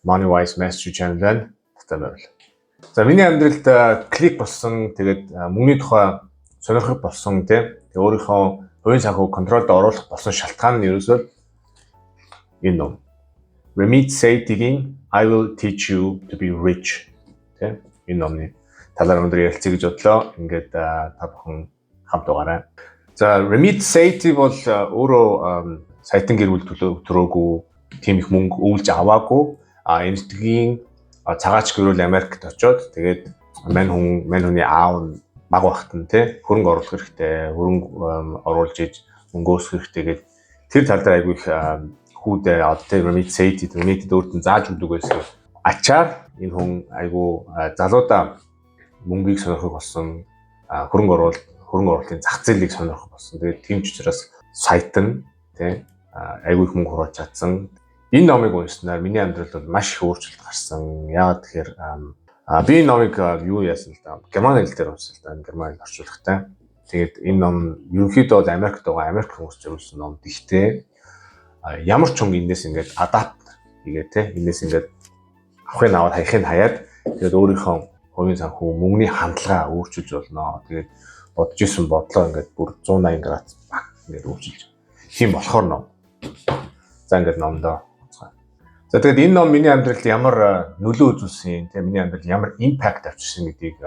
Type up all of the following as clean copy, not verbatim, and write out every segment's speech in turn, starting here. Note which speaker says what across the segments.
Speaker 1: Money Wise Mastery Channel байна. Татаа байвал. За, миний амьдралд клик болсон, тэгээд мөнгөний тухай сонирхох болсон, тийм, тэгээд өөрийнхөө хувийн санхүү control д оруулах болсон шалтгаан нь ерөөсөө энэ ном. Ramit Sethi-гийн "I Will Teach You to Be Rich", тийм, энэ номны талаар өнөөдөр ярилцъя гэж бодлоо. Ингээд та бүхэн хамт байгаарай. За, Ramit Sethi бол өөрөө саятан гэр бүл төрөөгүй, тийм их мөнгө өвлж аваагүй, энэтхэгийн цагаач гэр бүл Америкт очоод, тэгээд мань хүний аав нь бага байхад нь, тий, хөрөнгө оруулах хэрэгтэй, хөрөнгө оруулж иж мөнгө өсгөх хэрэгтэй гээд тэр тал дээр айгүй их хүүдээ одоо, тий, Ramit Sethi, Ramit өөрт нь зааж өгдөг байсан. Ачаар энэ хүн айгүй залуудаа мөнгийг сонирхох болсон, хөрөнгө оруулалтын зах зээлийг сонирхох болсон. Тэгээд тийм ч учраас саятан, тий, айгүй их мөнгө хурааж чадсан. Энэ номыг уншсанаар миний амьдралд бол маш их өөрчлөлт гарсан. Яагаад тэгэхээр би энэ номыг юу яасан л да, герман хэл дээр уншсан л да, герман хэл орчуулгатай. Тэгээд энэ ном ерөнхийдөө бол Америкт байгаа Америк хүмүүс зориулсан ном. Гэхдээ ямар ч хүн эндээс ингээд adapt хийгээ, те, эндээс ингээд авахыг аваад, хаяхыг хаяад, тэгээд өөрийнхөө хувийн санхүү, мөнгөний хандлага өөрчилж болно. Тэгээд бодож исэн бодлоо ингээд бүр 180 градус баг ингээд өөрчилж. Тийм болохоор ном. За, ингээд номдоо. За, тэгээд энэ ном миний амьдралд ямар нөлөө үзүүлсэн, тийм, миний амьдралд ямар impact авчирсан гэдгийг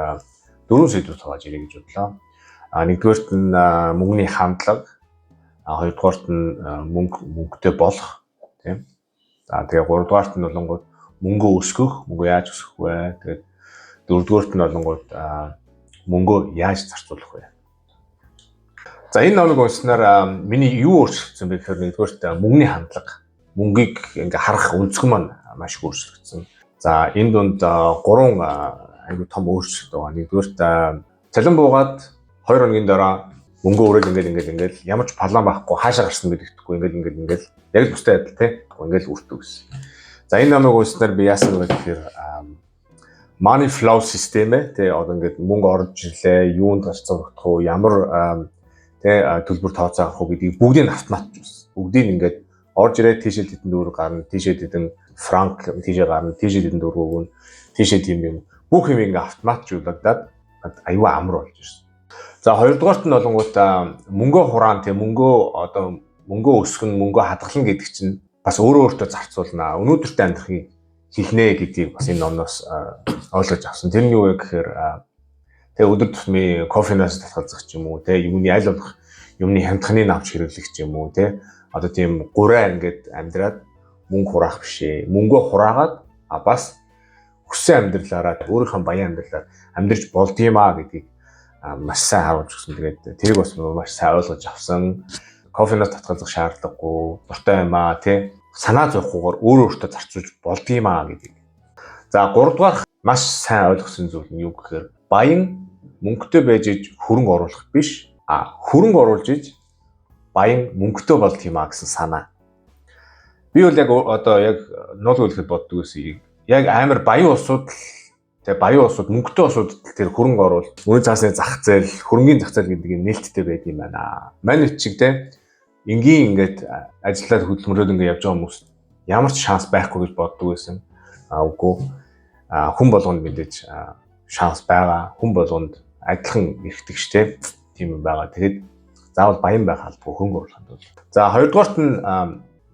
Speaker 1: дөрвөн сэдвээр хувааж ирье гэж бодлоо. Нэгдүгээрт нь мөнгөний хандлага, хоёрдугаарт нь мөнгө, мөнгөтэй болох, тийм. За, тэгээ гуравдугаарт нь болонгууд мөнгөө өсгөх, мөнгөө яаж өсгөх вэ? Тэгээд дөрөвдүгээрт нь болонгууд мөнгөө яаж зарцуулах вэ? За, энэ номыг уншсанаар миний юу өөрчлөгдсөн бэ гэхээр нэгдүгээрт мөнгөний хандлага, мөнгийг ингээ харах өнцөг маань маш их өөрчлөгдсөн. За, энэ дунд гурван айгүй том өөрчлөлт байгаа. Нэгдүгээрт, цалин буугаад 2 хоногийн дараа мөнгө өрөөл ингээд ингээд ингээд ямар ч план байхгүй, хаашаа гарсан мэддэхгүй, ингээд ингээд ингээд яг л бустай адил, те, ингээд үртдэг гэсэн. За, энэ номыг уншсанаар би яасан бэ гэхээр money flow систем ээ, те, одоо ингээд мөнгө орж ирлээ, юунд гарч зурагдах уу, ямар, те, төлбөр тооцоо авах уу гэдгийг бүгдийг нь автоматжуулсан. Бүгдийг ингээд орж ирээд тийшээ тэдэн төгрөг гарна, тийшээ тэдэн франк тийшээ гарна, тийшээ тэдэн төгрөг өгнө, тийшээ тийм юм бүх юм ингээ автоматжуулагдаад аюу амар болж ирсэн. За, хоёрдугаарт нь болонгууд мөнгөө хураан, тийм, мөнгөө одоо мөнгөө өсгөн, мөнгөө хадгална гэдэг чинь бас өөрөө өөртөө зарцуулнаа. Өнөөдөртөө амьдрахыг хэлнэ гэдгийг бас энэ номноос ойлгож авсан. Тэр нь юу вэ гэхээр тэгээ өдөр тутмын кофеноос татгалзах ч юм уу, тэ, юуны аль болох юмны хямдханы авч хэрэглэх ч юм уу, тэ, одоо тийм гурай ингээд амьдраад мөнгө хураах биш ээ. Мөнгөө хураагаад бас хүссэн амьдралаараа, өөрийнхөө баян амьдралаар амьдарч болдгиймаа гэдгийг маш сайн харуулж өгсөн. Тэгээд тэрийг бас маш сайн ойлгож авсан. Кофеноос татгалзах шаардлагагүй, дуртай юм аа, тий, санаа зовхгүйгээр өөрөө өөртөө зарцуулж болдгиймаа гэдгийг. За, гуравдугаар маш сайн ойлгосон зүйл нь юу гэхээр баян, мөнгөтэй байж иж хөрөнгө оруулах биш, хөрөнгө оруулж иж баян, мөнгөтэй болдго юм а гэсэн санаа. Би бол яг одоо яг нул үлэхэд боддог байсан. Яг амар баян улсууд л, тэгээ баян улсууд, мөнгөтэй улсууд тэр хөрөнгө оруул, үнэ цаасны зах зээл, хөрөнгийн зах зээл гэдэг юм нээлттэй байд юм байна. Мань чиг, те, энгийн ингээд ажиллаад хөдөлмөрөд ингээд явж байгаа хүмүүс ямар ч шанс байхгүй гэж боддог байсан. Үгүй. Хүн болгонд мэдээж шанс байгаа. Хүн болгонд адилхан эрхтэй ш, те. Тийм юм байгаа. Тэгэхэд заавал баян байх албагүй хөрөнгө оруулахын тулд. За, хоёрдугаарт нь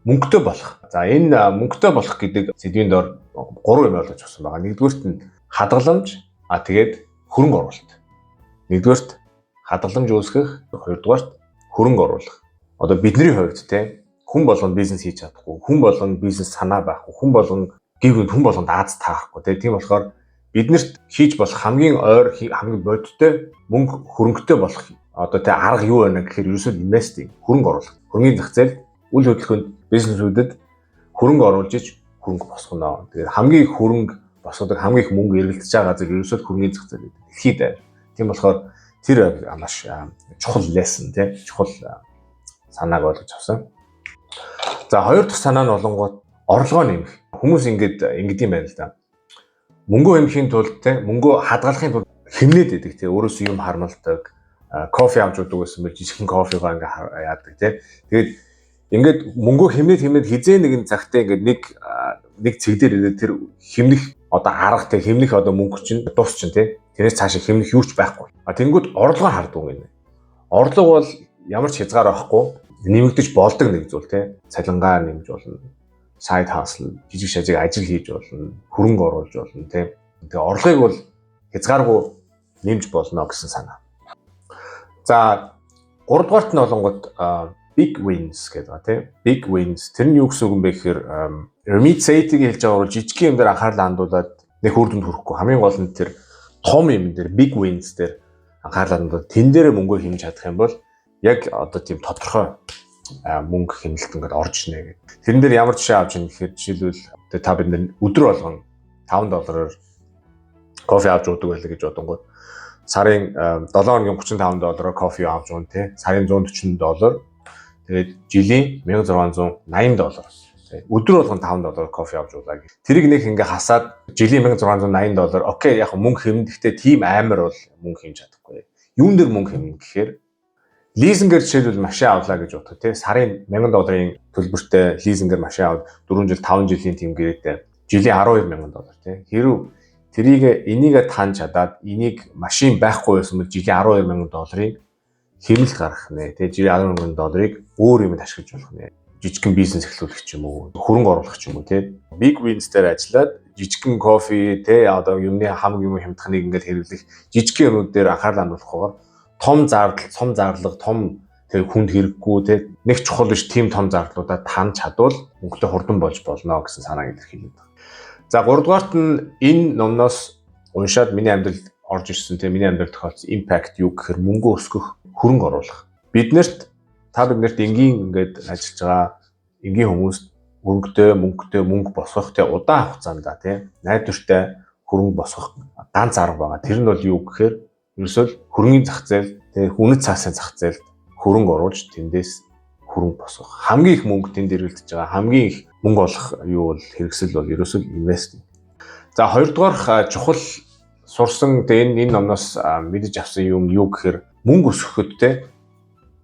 Speaker 1: мөнгөтэй болох. За, энэ мөнгөтэй болох гэдэг сэдвийн дор гурван юм ойлгож авсан байгаа. Нэгдүгээрт нь хадгаламж, тэгээд хөрөнгө оруулалт. Нэгдүгээрт хадгаламж үүсгэх, хоёрдугаарт хөрөнгө оруулах. Одоо бидний хувьд, те, хүн болгонд бизнес хийж чадахгүй, хүн болгонд бизнес санаа байхгүй, хүн болгон гів хүн болгонд аз таарахгүй, те. Тийм болохоор биднэрт хийж болох хамгийн ойр, хамгийн бодиттой мөнгө, хөрөнгөтэй болох одоо, те, арга юу байна гэхээр ерөөсөө investing, хөрөнгө оруулах. Хөрөнгийн зах зээл, үл хөдлөхөнд бизнесүүдэд хөрөнгө оруулж ич хөрөнгө босгоно. Тэгээд хамгийн их хөрөнгө босгодог, хамгийн их мөнгө эргэлдэж байгаа газар ерөөсөө хөрөнгийн зах зээл гэдэг. Дэлхийд даяар. Тийм болохоор тэр маш чухал lesson, тий, чухал санааг ойлгож авсан. За, хоёр дахь санаа нь болонгууд орлогоо нэмэх. Хүмүүс ингээд ингэдэм юм байна л да. Мөнгөө хэмнэхийн тулд, те, мөнгөө хадгалахын тулд хэмнээд байдаг, те, өөрөөсөө юм хармалдаг, кофе авч уудаг гэсэн мэл жижигхэн кофегоо ингээ яадаг, те. Тэгээд ингээд мөнгөө хэмнээд хэмнээд хизээ нэгэн цагтаа ингээд нэг нэг цэг дээр ирээд тэр хэмнэх одоо арга, те, хэмнэх одоо мөнгө чинь дуусчин, те. Тэрнээс цаашаа хэмнэх юу ч байхгүй. А тэнгүүд орлогоо хардгүй гинэ. Орлого бол ямар ч хязгаар байхгүй, нэмэгдэж болдог нэг зүйл, те. Цалингаа нэмж болно. Side hustle, жижиг шажиг ажил хийж болно, хөрөнгө оруулж болно, те. Тэгээ орлогыг бол хязгааргүй нэмж болно гэсэн санаа. За, гуравдугаарт нь болонгууд big wins гэдэг ба, тий. Big wins, тэр нь юу гэсэн үг юм бэ гэхээр Ramit Sethi-гийн хэлж байгаа бол жижиг юм дээр анхаарлаа хандуулад нэг үр дүнд хүрэхгүй. Хамгийн гол нь тэр том юм дээр, big wins дээр анхаарлаа хандуулаад тэн дээр мөнгө хэмнэж чадах юм бол яг одоо тийм тодорхой мөнгө хэмнэлт ингээд орж ирнэ гэдэг. Тэрэн дээр ямар жишээ авч ийн гэхээр жишээлбэл та бид нар өдөр болгон 5 доллараар кофе авч уудаг байлаа гэж бодонгууд сарын 7 хоногийн 35 доллараар кофе авч уун, тий. Сарын 140 доллар. Тэгээд жилийн 1680 доллар. Өдөр болгон 5 доллар кофе авч уулаа гэх. Тэрийг нэг ингээ хасаад жилийн 1680 доллар. Okay, яг мөнгө хэмнэ. Гэхдээ тийм амар бол мөнгө хэмж чадахгүй. Юун дээр мөнгө хэмнэ гэхээр leasing ээр жишээлбэл машин авлаа гэж бодох, тий. Сарын 1000 долларын төлбөртэй leasing ээр машин аваад 4 жил, 5 жилийн тийм гэрээтэй жилийн 12,000 доллар, тий. Хэрв тэрийг энийг таньж чадаад энийг машин байхгүй байсан бол жилийн 12,000 долларыг хэмнэлт гаргах нэ. Тэгээ жилийн 10,000 долларыг өөр юмд ашиглаж болох нэ. Жижигхэн бизнес эхлүүлэх ч юм уу, хөрөнгө оруулах ч юм уу, тий. Big wins дээр ажиллаад жижигхэн кофе, тий, одоо юмны хамаг юм хямдхныг ингээд хэрэглэх жижигхэн юмнууд дээр анхаарал хандуулахаар том зардал, цом зарлага, том тэр хүнд хэрэггүй, тий, нэг чухал биш тийм том зардлуудаа таньж чадвал мөнгөтэй хурдан болж болно гэсэн санааг илэрхийлээд байна. За, гуравдугаарт нь энэ номноос уншаад миний амьдралд орж ирсэн, тийм, миний амьдралд тохиолдсон impact юу гэхээр мөнгө өсгөх, хөрөнгө оруулах. Биднэрт, та биднэрт, энгийн ингээд ажиллаж байгаа энгийн хүмүүст хөрөнгөтэй, мөнгөтэй, мөнгө босгох, тийм, удаан хугацаанд, тийм, найдвартай хөрөнгө босгох ганц арга байгаа. Тэр нь бол юу гэхээр ерөөсөө л хөрөнгөний зах зээл, тийм, үнэт цаасын зах зээлд хөрөнгө оруулж тэндээс хөрөнгө босгох. Хамгийн их мөнгө тэнд эргэлдэж байгаа. Хамгийн их мөнгө олох юу бол хэрэгсэл бол ерөөсөө investing. За, хоёрдугаар чухал сурсан, тэгээ энэ номноос мэдэж авсан юм юу гэхээр мөнгө өсгөхөд, те,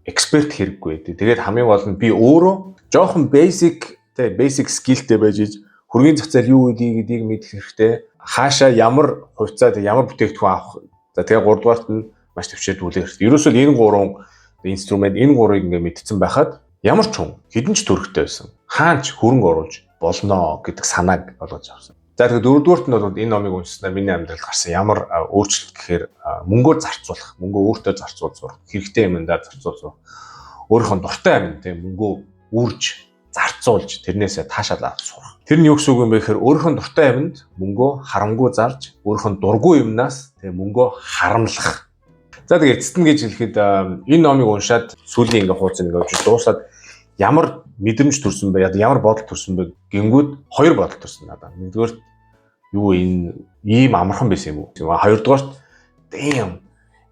Speaker 1: эксперт хэрэггүй. Тэгээд хамгийн гол нь би өөрөө жоохон basic, те, basic skill тэй байж иж хөрөнгөний зах зээл юу гэдгийг мэдэх хэрэгтэй. Хаашаа ямар хувьцаа, ямар бүтээгдэхүүн авах. За, тэгээ гуравдугаарт нь маш тэвчээр хүлээх хэрэгтэй. Ерөөсөө энэ гурван инструмент, энэ гурвыг ингээ мэдсэн байхад ямар ч хүн хэдэн ч төгрөгтэй байсан хаач хөрөнгө оруулж болно гэдэг санааг олгож авсан. За, тэгэхээр дөрөвдүгüрт нь бол энэ номыг уншсанаа миний амьдралд гарсан ямар өөрчлөлт гэхээр мөнгөөр зарцуулах, мөнгөө өөртөө зарцуулж сурах, хэрэгтэй юмдаа зарцуулж сурах, өөрийнхөө дуртай юм, тийм, мөнгөө үрж зарцуулж тэрнээсээ таашаал авч сурах. Тэр нь юу гэсэн үг юм бэ гэхээр өөрийнхөө дуртай юмд мөнгөө харамгүй зарж, өөрийнхөө дургүй юмнаас, тийм, мөнгөө харамлах. За, тэгээ эцэст нь гэж хэлэхэд энэ номыг уншаад сүүлийн ингээ хуудас ингээ уншиж дуусаад ямар мэдрэмж төрсөн бэ? Ямар бодол төрсөн бэ гингүүд хоёр бодол төрсөн надад. Нэгдүгээр, юу, энэ ийм амархан байсан юм уу? Хоёрдугаарт, damn,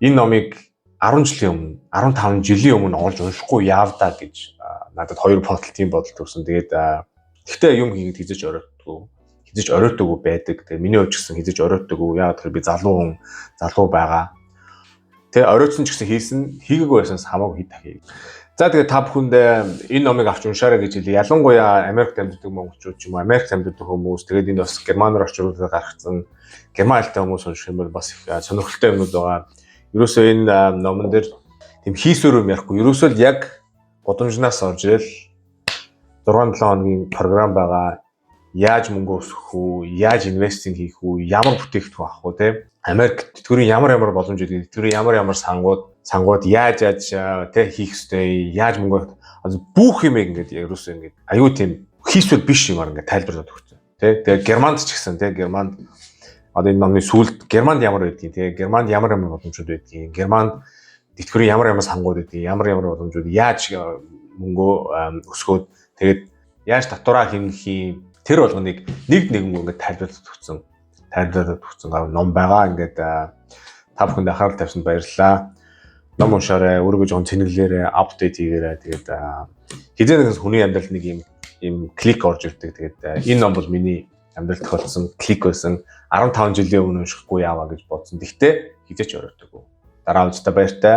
Speaker 1: энэ номыг 10 жилийн өмнө, 15 жилийн өмнө олж уншихгүй яавдаа гэж надад хоёр бодол, тийм бодол төрсөн. Тэгээд гэхдээ юм хийгээд хэзээ ч оройтдгүй. Хэзээ ч оройтдоггүй байдаг. Тэгээд миний хувьд ч гэсэн хэзээ ч оройтдоггүй. Яагаад гэхээр би залуу хүн, залуу байгаа. Тэгээ оройтсон ч гэсэн хийсэн, хийгээгүй байсанс хамаагүй хэд дахин. За, тэгээ та бүхэндээ энэ номыг авч уншаарай гэж хэлье. Ялангуяа Америкт амьдардаг монголчууд ч юм уу, Америкт амьдардаг хүмүүс, тэгээд энд бас германаар орчуулгаар гаргацсан, герман хэлтэй хүмүүс унших юм бол бас их сонирхолтой юмнууд байгаа. Ерөөсөө энэ номон дээр тийм хийсвэр юм ярихгүй. Ерөөсөө л яг гудамжнаас орж ирэл 6 7 хоногийн програм байгаа. Яаж мөнгө өсгөх үү, яаж investing хийх үү, ямар бүтээгдэхүүн авах уу, те. Америк тэтгэврийн ямар ямар боломж өгдөг, тэтгэврийн ямар ямар сангууд яаж яаж, тэ, хийх ёстой, яаж мөнгө бүх юм ингээд ерөөсөө ингээд аюу тийм хийсвэр биш юмар ингээд тайлбарлаад өгсөн. Тэ. Тэгээ Германд ч гэсэн, тэ, Германд одоо энэ номны сүүлд Германд ямар байдгийг, тэ, Германд ямар ямар боломжууд байдгийг, Германд тэтгэврийн ямар ямар сангууд байдгийг, ямар ямар боломжууд, яаж мөнгөө өсгөөд тэгээд яаж татвараа хэмнэх юм, тэр болгоныг нэг нэгэнгүй ингээд тайлбарлаад өгсөн. Тайлбарлаад өгсөн гав ном байгаа. Ингээд та бүхэнд анхаарал тавьсанд баярлалаа. Ном уншаарай, өөрийгөө жоохон цэнэглээрэй, update хийгээрэй. Тэгээд хэзээ нэгэн хүний амьдралд нэг юм click орж ирдэг. Тэгээд энэ ном бол миний амьдралд тохиолдсон click байсан. 15 жилийн өмнө уншихгүй яаваа гэж бодсон. Гэхдээ хэзээ ч оройтдоггүй. Дараа уулзалтаа баяртай.